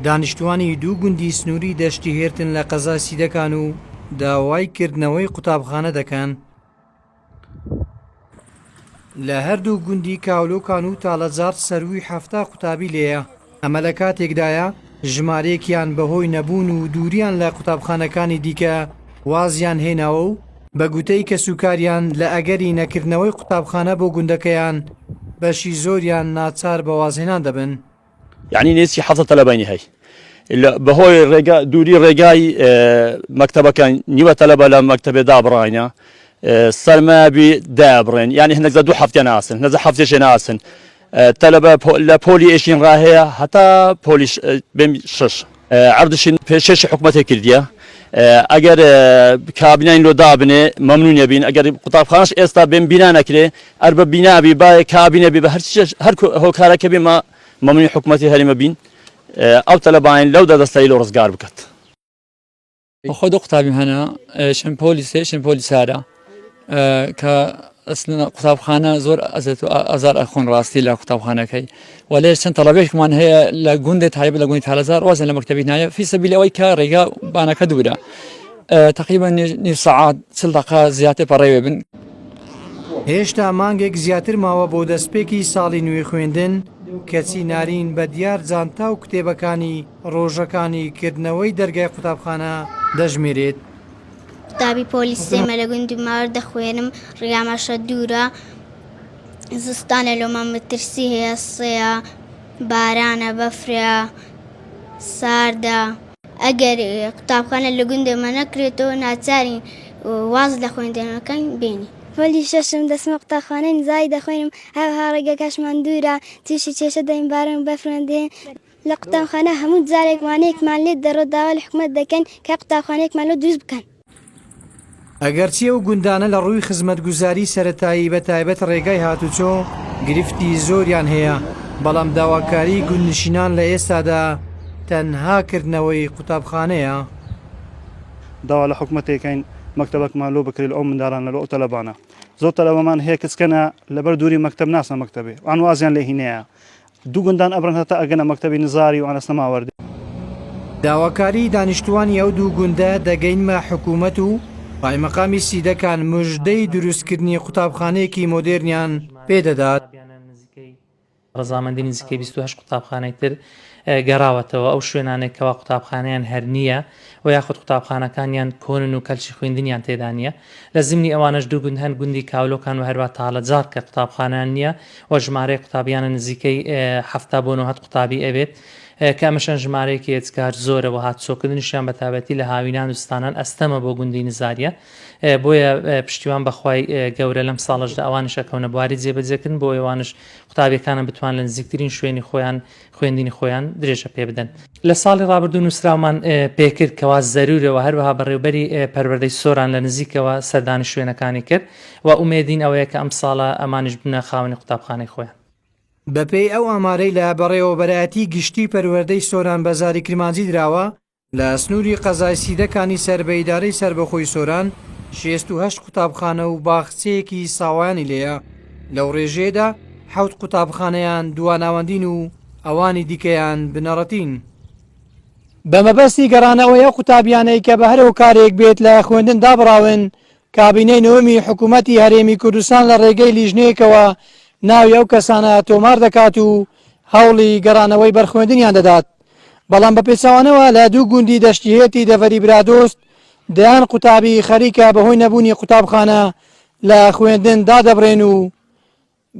دانیشتووانی دوو گوندی سنووری دەشتی هێرتن لە قەزای سیدەکان و داوای کردنەوەی قوتابخانە دەکەن. لە هەردوو گوندی کاولۆکان و تاڵەجاڕ سەرووی 70 قوتابی لێیە، ئەمە لە کاتێکدایە ژمارەیەکیان بەهۆی نەبوون و دووریان لە قوتابخانەکانی دیکە وازیان هێناوە و بە گوتەی کەسوکاریان لە ئەگەری نەکردنەوەی قوتابخانە بۆ گوندەکەیان بەشی زۆریان ناچار بە وازهێنان دەبن. یعنی نێزیکی حەفتە تەلەبەینی هەی بەهۆی ڕێگا دووری ڕێگای مەکتەبەکان نیوە تەلەبە لە مەکتەبێ دابڕاینە سەرمابی دابڕێن یعنی هەندێک لە دوو هەفتە ناسن نەزە هەفتێشێ ناسن تەلەبە لە پۆلی ئێشین ڕاهەیە هەتا پۆلی بێم شش عەردشین پێشێشی حکومەتێ کردیە ئەگەر کابینین لۆ دابنێ مەمنونە بین ئەگەر قوتابخانەش ئێستا بێم بینا نەکرێ ئەر بە بینابی با کابینە بی بە هەر هەر هۆکارەکە بێمە مەمنونی حکومەتی هەرێمە بین ئەو تەلەباین لەو دەدەستەی لۆ ڕزگار بکات. خۆ دوو قوتابیم هەنە شن پۆلی سێ شن پۆلی چارە کە ئەسلەن قوتابخانە زۆر ئەزێت و ئازار ئەخۆن ڕاستی لە قوتابخانەکەی و لێ چەند تەڵەبێکمان هەیە لە گوندێ تایبەت لە گوندی تالەزار وازیان لە مەکتەبی نایە فی سەبیل ئەوەی کە ڕێگا بانەکە دوورە تقریبا نیو سەعات چل دقە زیاتر پەڕێوێ بن. هێشتا مانگێک زیاتر ماوە بۆ دەستپێکی ساڵی نوێی خوێندن، کەچی نارین بە دیار جانتا و کتێبەکانی ڕۆژەکانی کردنەوەی دەرگای قوتابخانە دەژمێرێت. قوتابی پۆلی سێمە لە گوندی ماوەر دەخوێنم، ڕیاماشە دوورە، زستانە لۆمە مەترسی هەیە، سێیە، بارانە، بەفرە، ساردە. ئەگەر قوتابخانە لە گوندێمە نەکرێتەوە ناچارین واز لە خوێندنەکەین بێنین. پۆلی شەشم دەچمە قوتابخانەی نزایی دەخوێنم، هەروەها ڕێگەکەشمان دوورە، تووشی کێشە دەبین باران و بەفرمان دێن. لە قوتابخانە هەموو جارێک وانەیەکمان لێ دەڕۆ داوا لە حکومەت دەکەین کە قوتابخانەیەکمان لۆ دروست بکەن. ئەگەرچی ئەو گوندانە لە ڕووی خزمەتگوزاری سەرەتایی بە تایبەت ڕێگای هاتوچۆ گرفتی زۆریان هەیە، بەڵام داواکاریی گوندنشینان لە ئێستادا تەنها کردنەوەی قوتابخانەیە. داوا لە حکومەتێکەین مەکتەبەکمان لۆ بکرێ لۆ ئەو منداڵانە لۆ ئەو تەلەبانە زۆر تەلەبەمان هەیە کچکەنە لەبەر دووری مەکتەب ناسنە مەکتەبێ وان وازیان لێ هینەیە دوو گوندان ئەبرن هەتا ئەگەنە مەکتەبی نزاری و ئەنەس نەماوەردی. داواکاریی دانیشتووانی ئەو دوو گوندە دەگەینمە حکوومەت و قایمقامی سیدەکان مژدەی دروستکردنی قوتابخانەیەکی مۆدێرنیان پێ دەدات. ڕەزامەندی نزیکەی 28 قوتابخانەی تر گەڕاوەتەوە ئەو شوێنانەی کەوا قوتابخانەیان هەر نییە و یاخود قوتابخانەکانیان کۆنن و کەلچی خوێندنیان تێدا نییە لە زمنی ئەوانەش دوو گوند هەن گوندی کاولۆکان و هەروا تاڵەجاڕ کە قوتابخانەیان نییە و ژمارەی قوتابیانە نزیکەی 70 بۆ 90 قوتابی ئەبێت کە ئەمەشەن ژمارەیەکی ئێجگار زۆرە و هاتوچۆکردنیشیان بە تایبەتی لە هاوینان و زستانان ئەستەمە بۆ گوندی نزاریە بۆیە پشتیوان بەخوای گەورە لەم ساڵەشدا ئەوانیش ئەکەونە بواری جێبەجێکردن بۆ ئەوانش قوتابیەکانە بتوان لە نزیکترین شوێنی خۆیان خوێندنی خۆیان درێژە پێ بدەن. لە ساڵی ڕابردوو نووسراومان پێکرد کەوا زەرورە و هەروەها بەڕێوبەری پەروەردەی سۆران لە نزیکەوە سەردانی شوێنەکانی کرد و ئومێدین ئەوەیە کە ئەم ساڵە ئەمانیش ببنە خاوەنی قوتابخانەی خۆیان. بەپێی ئەو ئامارەی لە بەڕێوەبەرایەتی گشتی پەروەردەی سۆران بە زاری کرمانجی دراوە، لە سنووری قەزای سیدەکانی سەر بە ئیدارەی سەربەخۆی سۆران 68 قوتابخانە و باخچەیەکی ساوایانی لێیە، لەو ڕێژەیەدا حەوت قوتابخانەیان دواناوەندین و ئەوانی دیکەیان بنەڕەتین. بە مەبەستی گەڕانەوەی ئەو قوتابیانەی کە بە هەر هۆکارێک بێت لە خوێندن دابڕاون، کابینەی نۆیەمی حکوومەتی هەرێمی کوردستان لە ڕێگەی لیژنەیەکەوە ناوی ئەو کەسانە تۆمار دەکات و هەوڵی گەڕانەوەی بەرخوێندنیان دەدات. بەڵام بە پێچەوانەوە لە دوو گوندی دەشتیهێتی دەڤەری برادۆست دەیان قوتابی خەریکە بەهۆی نەبوونی قوتابخانە لە خوێندن دادەبڕێن و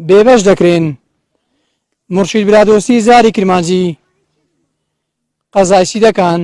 بێبەش دەکرێن. مورشید برادۆستی زاری کرمانجی، قەزای سیدەکان.